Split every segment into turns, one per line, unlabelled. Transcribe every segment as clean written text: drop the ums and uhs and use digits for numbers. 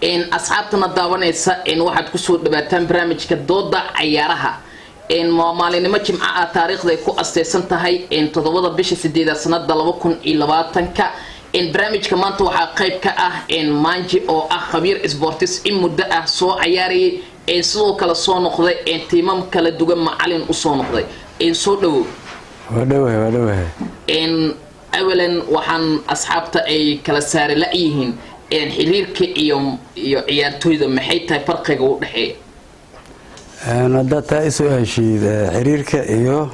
Asxaabtana daawanaysa, waxaad kusoo dhawaataan barnaamijka Dooda Cayaaraha. Waa maalinimo Jimco ah, taariikhda ay ku asteysan tahay 7-da bisha 8-aad sanada 2020-ka. Barnaamijka maanta waxaa qayb ka ah Manji oo ah khabiir sports, in muddo ah soo cayaarayay, sidoo kale soo noqday tiimam kala duwan macalin usoo noqday. Soo dhawow.
Waa dhowahay, waa dhowahay.
Awalan, waxaan asxaabta ay kala saari la-yihiin xiriirka iyo ciyaartooyda. Maxay tahay farqiga u dhexeeya?
Haddaad taa isu heshiid, xiriirka iyo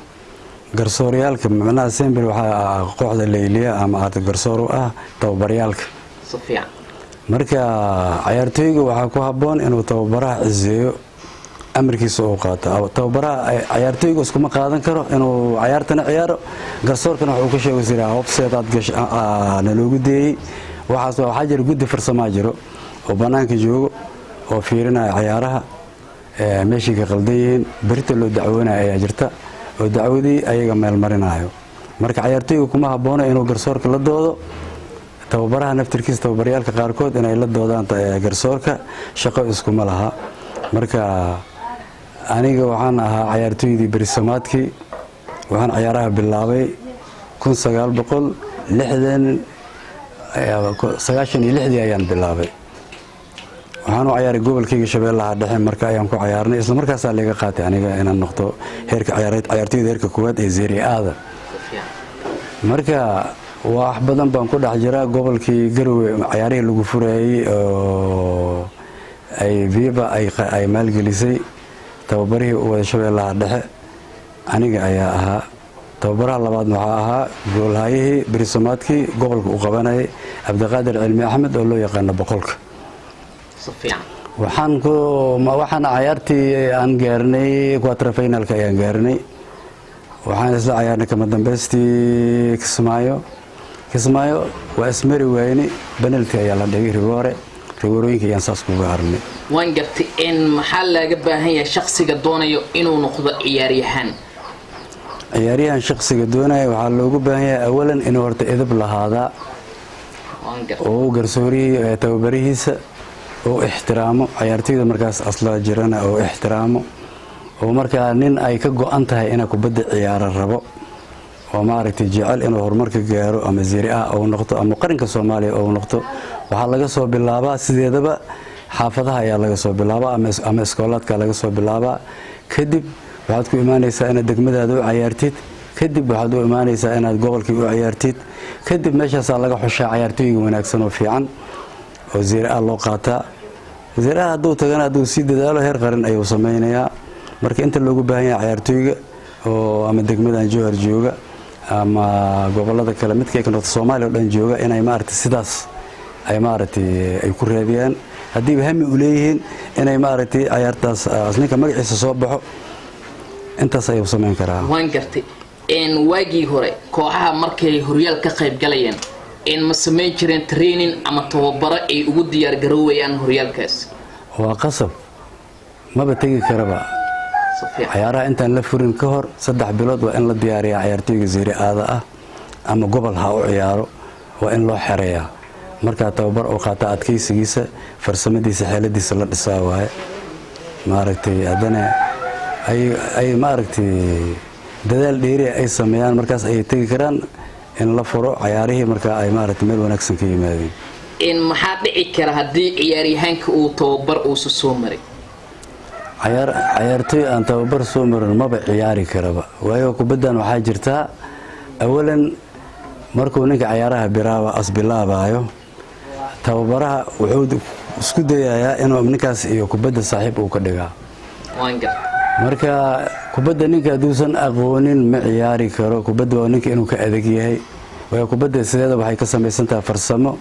garsooryaalka, macnaha sembel waxaa kooxda layliya ama aad garsoor u ah tababaryaalka.
Si fiican.
Marka cayaartooyga waxaa ku habboon inuu tababaraha ciseeyo, amarkiisa uu qaato tababaraha. Cayaartooyga iskuma qaadan karo inuu cayaartana ciyaaro, garsoorkana wax uu ka sheego sira offside aad gash naloogu deeyey. Waxaas waxaa jira guddi farsamaa jiro oo bannaanka joogo oo fiirinaya cayaaraha, meeshii ka qaldan yihiin berita loo dacwoonaya ayaa jirta oo dacwadii ayaga meel marinayo. Marka cayaartooyga kuma haboono inuu garsoorka la doodo. Tababaraha naftirkiisa, tababaryaalka qaarkood inay la doodaan garsoorka shaqo iskuma laha. Marka aniga waxaan ahaa cayaartooydii berisamaadkii. Waxaan cayaaraha bilaabay 1996 ayaan bilaabay. Waxaan u cayaaray gobolkayga Shabeellaha Dhexe. Marka ayaan ku cayaarnay, isla markaasaa laga qaatay aniga inaan noqdo heerka cayaartooyda heerka koowaad ee Serie A-da. Marka wax badan baan ku dhex jiraa. Gobolkii Garowe cayaarihii lagu furayey oo ay viva ay maalgelisay, tababarihii u wada Shabeellaha Dhexe aniga ayaa ahaa. Tababaraha labaadna waxaa ahaa goolhayihii berisamaadkii gobolka u qabanayay, Cabdiqaadir Cilmi Axmed oo loo yaqaano Boqolka.
Si fiican.
Waxaan cayaartii aan gaarnay quarter finalka ayaan gaarnay. Waxaan isla cayaarnay kama dambaystii Kismaayo. Kismaayo waa ismari wayne, penalty ayaa la dhigay, rigoore. Rigoorooyinka ayaan saas kuga harnay.
Waan gartay. In maxaa laaga baahan yahay shaksiga doonayo inuu noqdo ciyaaryahaan?
Ciyaaryahan shaksiga doonaya waxaa loogu baahan yahay awalan inuu horta edab lahaadaa
Waan gartay.
oo garsoorihii, tababarihiisa oo ixtiraamo, cayaartooyda markaas asla jirana oo ixtiraamo, oo markaa nin ay ka go-an tahay inaa kubadda ciyaaro rabo oo maaragtay jecel inuu horumarka gaaro ama Serie A uu noqdo ama qaranka Soomaaliya uu noqdo. Waxaa laga soo bilaabaa sideedaba xaafadaha ayaa laga soo bilaabaa ama iskoolaadka laga soo bilaabaa. Kadib waxaad ku imaanaysaa inaad degmadaada u cayaartid, kadib waxaad u imaanaysaa inaad gobolkii u cayaartid, kadib meeshaasaa laga xushaa cayaartooyga wanaagsan oo fiican oo Serie A loo qaataa. Serie A hadduu tagana, hadduu sii dadaalo, heer qaran ayuu samaynayaa. Marka inta loogu baahan yahay cayaartooyga oo ama degmadan Jowhar jooga ama gobolada kale midkay ka noqto Soomaaliya oo dhan jooga, inay maaragtay sidaas ay maaragtay ay ku raadiyaan haddiiba hami u leeyihiin inay maaragtay cayaartaas ninka magaciisa soo baxo, intaas ayuu samayn karaa.
Waan gartay. Waagii hore kooxaha markay horyaal ka qayb galayeen, ma samayn jireen training ama tababaro ay ugu diyaar garoowayaan horyaalkaas?
Waa qasab, maba tegi karaba.
Si fiican.
Cayaaraha intaan la furin ka hor 3 bilood waa in la diyaariyaa cayaartooyga Serie A-da ah ama gobol ha u ciyaaro. Waa in loo xereeyaa markaa tababar uu qaata, adkaysigiisa, farsamadiisa, xeeladiisa la dhisaa waaye. Maaragtay haddana ay maaragtay dadaal dheeri ay sameeyaan, markaas ayay tegi karaan in la furo cayaarihii, markaa ay maaragtay meel wanaagsan ka yimaadeen.
In maxaa dhici kara haddii ciyaaryahaanka uu tababar uusa soo maray?
Cayaartooy aan tababar soo marin maba ciyaari karaba, waayo kubaddan waxaa jirtaa awalan markuu ninka cayaaraha biraaba asbilaabaayo, tababaraha wuxuu isku dayayaa inuu ninkaas iyo kubadda saaxiib uu ka dhigaa.
Waan gartay.
Marka kubadda ninka hadduusan aqoonin ma ciyaari karo. Kubadda waa ninka inuu ka adag yahay, waayo kubadda sideeda waxay ka samaysan tahay farsamo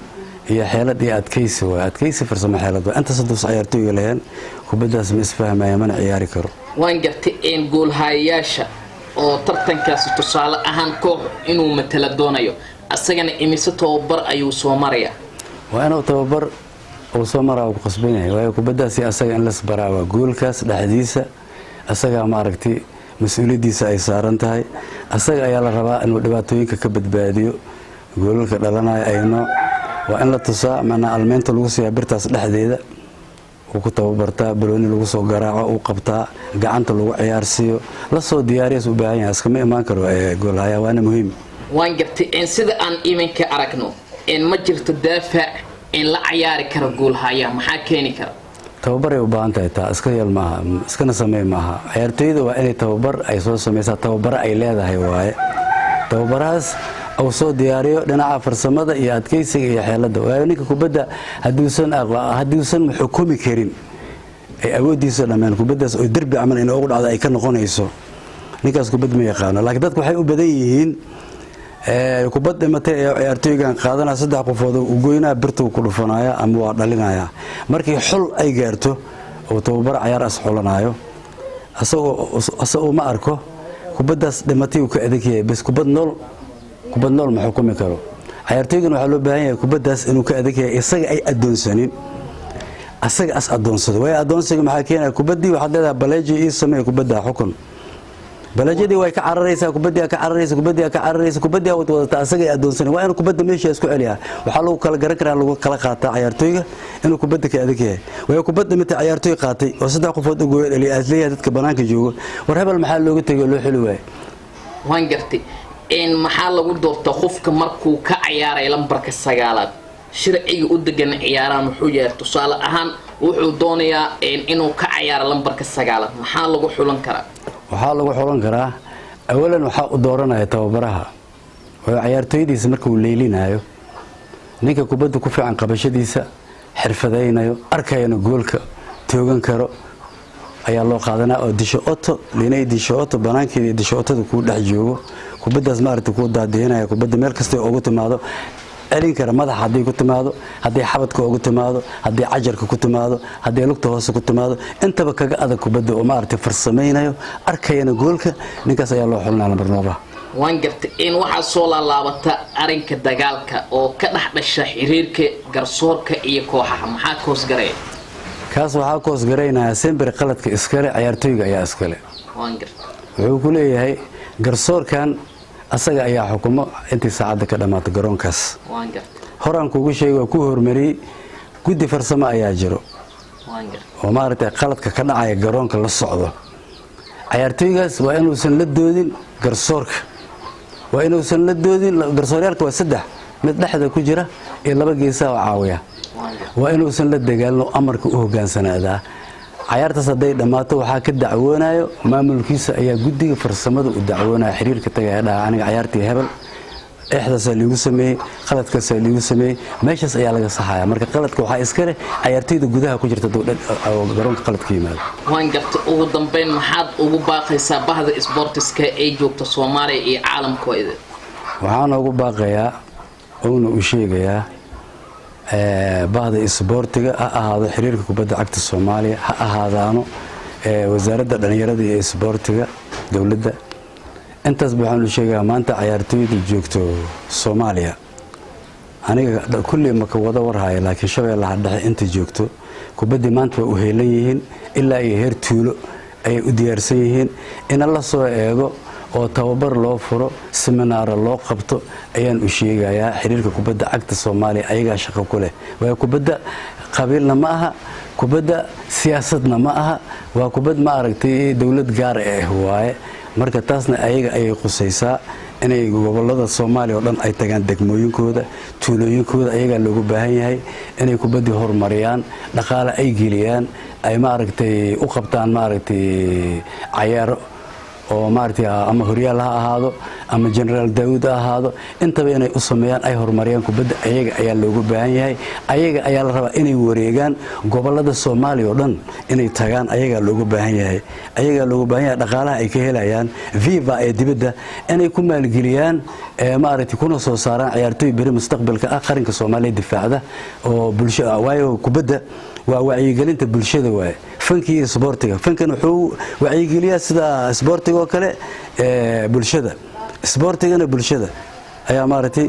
iyo xeelad iyo adkaysi. Waay adkaysi, farsamo, xeelad waay. Intaas hadduusan ciyaartooyga lahayn, kubaddaas ma isfahmaya mana ciyaari karo.
Waan gartay. In goolhayayaasha oo tartankaasi, tusaale ahaan koox inuu matala doonayo, asagana imise tababar ayuu soo marayaa?
Waa inuu tababar uu soo maraa, ku qasban yahay, waayo kubaddaasi asaga in las baraa waa goolkaas dhexdiisa asagaa maaragtay mas-uuliyaddiisa ay saaran tahay. Asaga ayaa la rabaa inuu dhibaatooyinka ka badbaadiyo goolalka dhalanaya. Ayno waa in la tusaa, macnaa almeynta lagu siiyaa birtaas dhexdeeda. Uu ku tababartaa balooni lagu soo garaaco, uu qabtaa, gacanta lagu ciyaarsiiyo, lasoo diyaariyas u baahan yahay. Iskama imaan karo goolhaya, waana muhiim.
Waan gartay. Sida aan iminka aragno, ma jirto daafac in la cayaari karo goolhaya. Maxaa keeni kara?
Tababaray u baahan tahay. Taa iska yeel maaha, iskana samey maaha. Ciyaartooyda waa inay tababar ay soo samaysaa, tababaro ay leedahay waaye. Tababarahaas uu soo diyaariyo dhinaca farsamada iyo adkeysiga iyo xeelada, waayo ninka kubadda hadduusan xukumi karin, ay awooddiisa dhameen kubaddaas oo derbi camal in ugu dhacdo ay ka noqonayso, ninkaas kubad ma yaqaano. Laakiin dadku waxay u badan yihiin kubad dhimatay ee ciyaartooygan qaadanaya, saddex qofood u goynaa, birtuu ku dhufanaya ama waa dhalinaya. Markii xul ay gaarto oo tababar cayaar as xulanaayo, asagoo ma arko kubaddaas dhimatay uu ka adag yahay bas. Kubad nool ma xukumi karo. Ciyaartooygan waxaa loo baahan yahay kubaddaas inuu ka adag yahay, isaga ay adoonsanin, asaga as adoonsado. Waayo adoonsiga maxaa keenaya? Kubaddii waxaad leedahay, "Baleeji ii sameey, kubadda xukun." Baleejadii way ka cararaysaa, kubaddii ka cararaysa, kubaddii ka cararaysa, kubaddii wad wadataa, asaga ay adoonsanin. Waa inuu kubadda meesha isku celiyaa. Waxaa lagu kala garan karaa, lagu kala qaataa ciyaartooyga inuu kubadda ka adag yahay. Waayo kubadda mita ciyaartooy qaatay oo saddex qofood u gooyo dhaliya, aad leeyahay dadka banaanka joogo, "War hebel maxaa looga tegay oo loo xili waayay?"
Waan gartay. Maxaa lagu doortaa qofka markuu ka ciyaaray lambarka 9aad? Sharciga u degan ciyaaraha muxuu yahay? Tusaale ahaan, wuxuu doonayaa inuu ka cayaaro lambarka 9aad, maxaa lagu xulan karaa?
Waxaa lagu xulan karaa, awalan waxaa u dooranaya tababaraha oo ciyaartooydiisa marka uu leylinayo, ninka kubadda ku fiican, qabashadiisa xirfadaynayo, arkayana goolka toogan karo ayaa loo qaadanaa, oo disho oto linay, disho oto banaankeeda iyo disho otada kuu dhex joogo, kubaddaas maaragtay kuu daadihinaya, kubadda meel kastay ugu timaado celin kara, madaxa hadday ku timaado, hadday xabadka ugu timaado, hadday cajarka ku timaado, hadday lugta hoose ku timaado, intaba kaga adag kubadda, oo maaragtay farsamaynayo, arkayana goolka, ninkaas ayaa loo xulinaya lambar noobaha.
Waan gartay. In waxaa soo laalaabata arrinka dagaalka oo ka dhex dhasha xiriirka garsoorka iyo kooxaha. Maxaa koosgareeya?
Kaas waxaa koosgaraynayaa semberi qaladka iskale ciyaartooyga ayaa iskale.
Waan gartay.
Wuxuu ku leeyahay garsoorkan asaga ayaa xukumo intii saacadda ka dhammaato garoonkaas.
Waan gartay.
Horaan kuugu sheegay, waa ku hormariyey, guddi farsamo ayaa jiro
Waan gartay.
oo maaragtay qaladka ka dhacaya garoonka la socdo. Ciyaartooygaas waa inuusan la doodin garsoorka, waa inuusan la doodin. Garsooryaalka waa saddex, mid dhexda ku jira iyo laba geesaha oo caawiya.
Waan gartay.
Waa inuusan la dagaalin oo amarka u hogaansanaadaa. Cayaartaas hadday dhammaato, waxaa ka dacwoonayo maamulkiisa ayaa guddiga farsamada u dacwoonaya, xiriirka tagaya, dhaha, "Aniga cayaartii hebel exdaasaa liigu sameeyey, qaladkaasaa liigu sameeyey." Meeshaas ayaa laga saxaya. Marka qaladka waxaa iska leh cayaartooyda gudaha ku jirta oo garoonka qalad ka yimaado.
Waan gartay. Ugu dambeyn, maxaad ugu baaqaysaa bahda isboortiska ee joogta Soomaaliya iyo caalamkooda?
Waxaana ugu baaqayaa oona u sheegayaa bahda isboortiga, ha ahaado xiriirka kubadda cagta Soomaaliya, ha ahaadaano wasaaradda dhallinyarada iyo isboortiga dowladda, intaasba waxaan u sheegayaa maanta cayaartooyda joogto Soomaaliya. Aniga kulli maka wada warhaya, laakiin Shabeellaha Dhexe inta joogto kubaddii maanta waa u heelan yihiin, ilaa iyo heer tuulo ayay u diyaarsan yihiin. Ina la soo eego oo tababar loo furo, seminaaro loo qabto ayaan u sheegayaa. Xiriirka kubadda cagta Soomaaliya ayagaa shaqo ku leh, waayo kubadda qabiilna ma aha, kubadda siyaasadna ma aha, waa kubad ma aragtay dowlad gaar ah waaye. Marka taasna ayaga ayay qusaysaa inay gobolada Soomaaliya oo dhan ay tagaan, degmooyinkooda, tuulooyinkooda. Ayagaa loogu baahan yahay inay kubaddii horumariyaan, dhaqaale ay geliyaan, ay maaragtay u qabtaan maaragtay cayaaro oo maaragtay ama horyaal ha ahaado ama Generaal Daawud ha ahaado, intaba inay u sameeyaan, ay horumariyaan kubadda, ayaga ayaa loogu baahan yahay. Ayaga ayaa la rabaa inay wareegaan gobolada Soomaaliya oo dhan, inay tagaan ayagaa loogu baahan yahay. Ayagaa loogu baahan yahay dhaqaalaha ay ka helayaan FIFA ee dibadda inay ku maalgeliyaan maaragtay, kuna soo saaraan ciyaartooy beri mustaqbalka ah qaranka Soomaaliya difaacda oo bulsho. Waayo kubadda waa wacyigelinta bulshada waaye, fankii iyo isboortiga. Fankan wuxuu wacyigeliyaa sida isboortiga oo kale bulshada, isboortigana bulshada ayaa maaragtay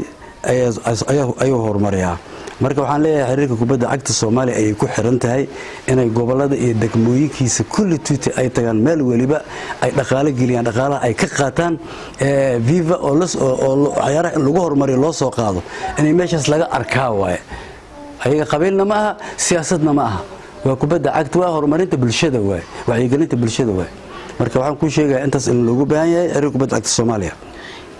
ayuu horumariyaa. Marka waxaan leeyahay xiriirka kubadda cagta Soomaaliya ayay ku xiran tahay inay gobolada iyo degmooyinkiisa kulli tuuti ay tagaan, meel weliba ay dhaqaalo geliyaan, dhaqaalaha ay ka qaataan FIFA oo cayaaraha in lagu horumariyo loo soo qaado, inay meeshaas laga arkaa waaye. Ayaga qabiilna ma aha, siyaasadna ma aha, waa Waa kubadda cagta, waa horumarinta bulshada waay, wacyigelinta bulshada waay. Marka waxaan kuu sheegaya intaas in loogu baahan yahay xiriir kubadda cagta Soomaaliya.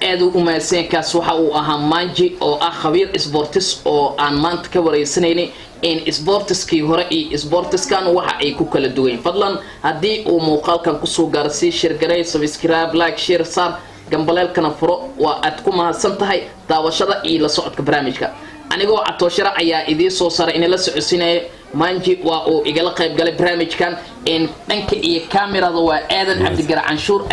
Aad u umahadsankaas. Waxa uu ahaa Manji oo ah khabiir sports oo aan maanta ka wareysanaynay in sportiskii hore iyo sportiskan waxa ay ku kala duwayn. Fadlan, haddii uu muuqaalkan kusoo gaaro, sii share garay, subscribe, like, share saar, gambaleelkana furo. Waa aad ku mahadsan tahay daawashada iyo la socodka barnaamijka. Anigoo Catooshara ayaa idiin soo saaray, inala socodsiinaya. Manji waa uu igala qayb galay barnaamijkan. Dhanka iyo kamerada waa Aadan Cabdigara Canshuur.